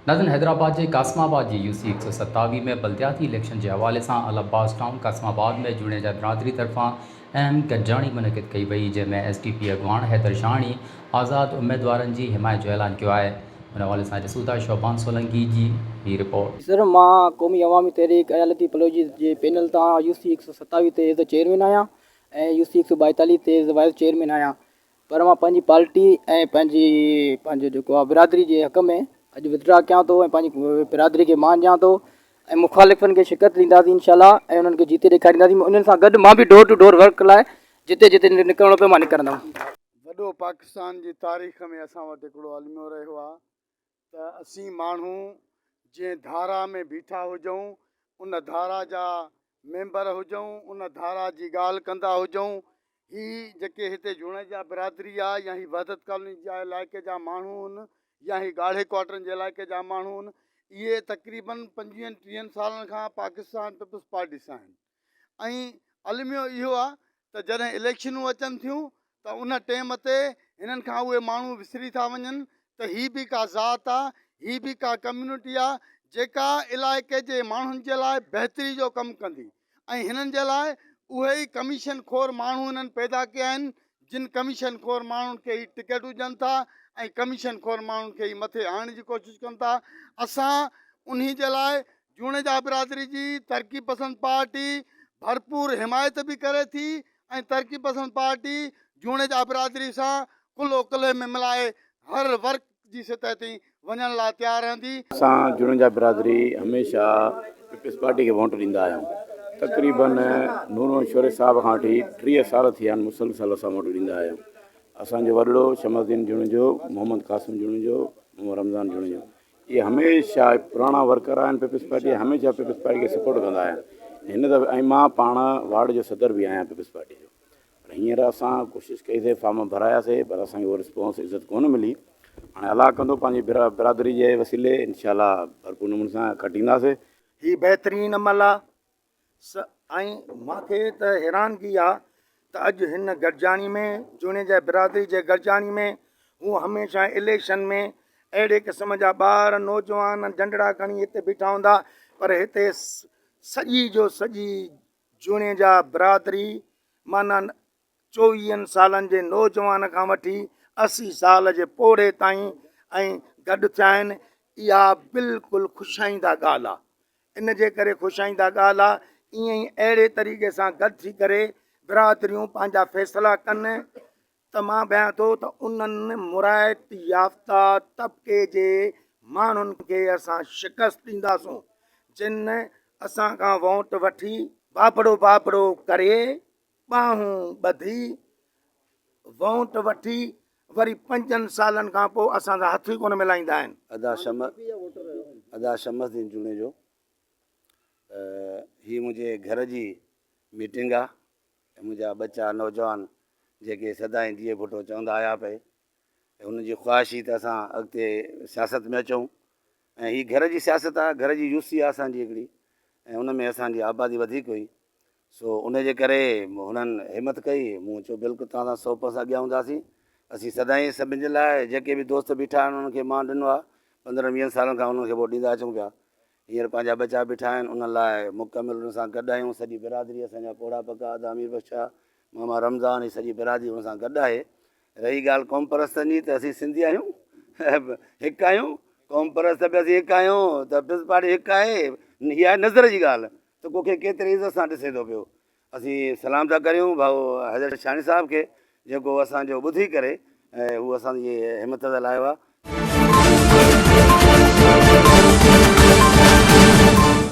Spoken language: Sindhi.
ناظرين حيدرآباد جي قاسم آباد جي يو سي 127 ۾ بلدياتي اليڪشن جي حوالي سان العباس ٽائون قاسم آباد ۾ جوڻيجا برادري طرفان اهم گڏجاڻي منعقد ڪئي وئي جنهن ۾ ايس ٽي پي اڳواڻ حيدر شاهاڻي آزاد اميدوارن جي حمايت جو اعلان ڪيو آهي ان حوالي سان ڏسون ٿا شعبان سولنگي جي هي رپورٽ. سر مان قومي عوامي تحريڪ ايالتي پلوجي جي پينل تان يو سي 127 تي ايز اي چيئرمين آهيان ۽ يو سي 142 تي ايز اي وائيس چيئرمين آهيان پر مان پنهنجي پارٽي ۽ پنهنجي پنهنجو جيڪو آهي برادري جي حق ۾ اڄ وٿڊرا ڪيان ٿو ۽ پنهنجي برادري کي مان ڏيان ٿو ۽ مخالفن کي شڪست ڏينداسين انشاء الله ۽ انهن کي جيتي ڏيکارينداسين انهن سان گڏ مان به ڊور ٽو ڊور ورڪ لاء جتي جتي نڪرڻو پيو مان نڪرندم. وڏو پاڪستان جي تاريخ ۾ اسان وٽ هڪڙو الميو رهيو آهي ته اسين ماڻهو جنهن ڌارا ۾ بيٺا هجون ان ڌارا جا ميمبر هجون ان ڌارا جي ڳالهه ڪندا هجون هي جيڪي هتي جوڻيجا برادري آ يا هي وحدت ڪالوني جا علائقي جا ماڻهو هن يا هي ڳاڙهي ڪوارٽرن جي علائقي جا ماڻهو هن اهي تقريبن پنجويهن ٽيهن سالن کان پاڪستان پيپلز پارٽي سان آهن ۽ الميو اهو آ ته جڏهن اليڪشنون اچن ٿيون ته ان ٽيم تي هنن کان اهي ماڻهو وسري ٿا وڃن ته هي به ڪا ذات آ هي به ڪا ڪميونٽي آ جيڪا علائقي جي ماڻهن جي لاء بهتري جو ڪم ڪندي ۽ هنن جي لاء اهي ئي ڪميشن خور ماڻهو هنن پيدا ڪيا آهن جن ڪميشن خور ماڻهن کي هي ٽڪيٽون ڏين ٿا ۽ ڪميشن خور ماڻهن کي هي مٿي آڻڻ جي ڪوشش ڪن ٿا اسان انهي جي لاء جوڻيجا برادري جي ترقي پسند پارٽي ڀرپور حمايت به ڪري ٿي ۽ ترقي پسند پارٽي جوڻيجا برادري سان ڪلهو ڪلهي ۾ ملائي هر ورڪ جي سطح تائين وڃڻ لاء تيار رهندي. اسان جوڻيجا برادري هميشه پيپلز پارٽي کي ووٽ ڏيندا آهيون تقريبن نور محمد شوري صاحب کان وٺي 30 سال ٿي ويا آهن مسلسل اسان ووٽ ڏيندا آهيون اسان جو وڏڙو شمس الدين جوڻيجو محمد قاسم جوڻيجو محمد رمضان جوڻيجو اهي هميشه پراڻا ورڪر آهن پيپلز پارٽي جا هميشه پيپلز پارٽي کي سپورٽ ڪندا آيا آهن هن دفعي ۽ مان پاڻ وارڊ جو صدر به آهيان پيپلز پارٽي جو پر هينئر اسان ڪوشش ڪئي سي فارم ڀرايا سي پر اسان کي اهو رسپانس عزت ڪونه ملي هاڻي الله ڪندو پنهنجي برادري جي وسيلي انشاء الله ڀرپور نموني سان کٽينداسي. هي بهترين عمل آ ۽ مان کي ته حيرانگي آ ته اڄ هن گڏجاڻي ۾ جوڻيجا برادري جي گڏجاڻي ۾ هو هميشه اليڪشن ۾ اهڙي قسم جا ٻار نوجوان ڊنڊڙا کڻي هتي بيٺا هوندا پر هتي سڄي جو سڄي جوڻيجا برادري معنيٰ چوويهن سالن جي نوجوان کان وٺي 80 سال جي پوڙهي تائين ۽ گڏ ٿيا آهن اها بلڪل خوش آئنده ڳالهه آ ان جي ڪري خوش آئنده ڳالهه آ ائين ئي اهڙي طريقي سان گڏ ٿي ڪري برادريون پنهنجا فيصلا ڪن ته مان ڀانيان ٿو ته انهن مراعت يافته طبقي جي ماڻهن کي اسان شڪست ڏينداسون جن اسان کان ووٽ وٺي بابڙو بابڙو ڪري ٻانهون ٻڌي وونٽ وٺي وري پنجن سالن کان پوء اسان سان هٿ ئي ڪونه ملائيندا آهن. ادا شمس ادا شمس الدين جوڻيجو هي منهنجي گهر جي ميٽنگ آ ۽ منهنجا ٻچا نوجوان جيڪي سدائين جيئي ڀٽو چوندا آيا پئي ۽ انهن جي خواهش هئي ته اسان اڳتي سياست ۾ اچون ۽ هي گهر جي سياست آ گهر جي يو سي آ اسان جي هڪڙي ۽ ان ۾ اسان جي آبادي وڌيڪ هئي سو ان جي ڪري هنن همت ڪئي مون چيو بلڪل توهان سان سو پرسنٽ اڳيان هونداسين اسين سدائين سڀن جي لاء جيڪي به دوست بيٺا آهن انهن کي مان ڏنو آهي پندرهن ويهن سالن کان انهن کي ووٽ ڏيندا اچون پيا هينئر پنهنجا ٻچا بيٺا آهن انهن لاء مڪمل انهن سان گڏ آهيون سڄي برادري اسان جا پوڙها پڪا ادا امير بخش شاهه ماما رمضان هي سڄي برادري انهن سان گڏ آهي رهي ڳالهه قوم پرستن جي ته اسين سنڌي آهيون هڪ آهيون قوم پرست به اسين هڪ آهيون ته پيپلز پارٽي هڪ آهي هي آهي نظر جي ڳالهه ته ڪو کي ڪيتري عزت سان ڏسي ٿو پيو اسين سلام ٿا ڪريون ڀائو حيدر شاهڻي صاحب کي جيڪو اسان جو ٻڌي ڪري ۽ هو اسان جي همت لاء آيو آهي.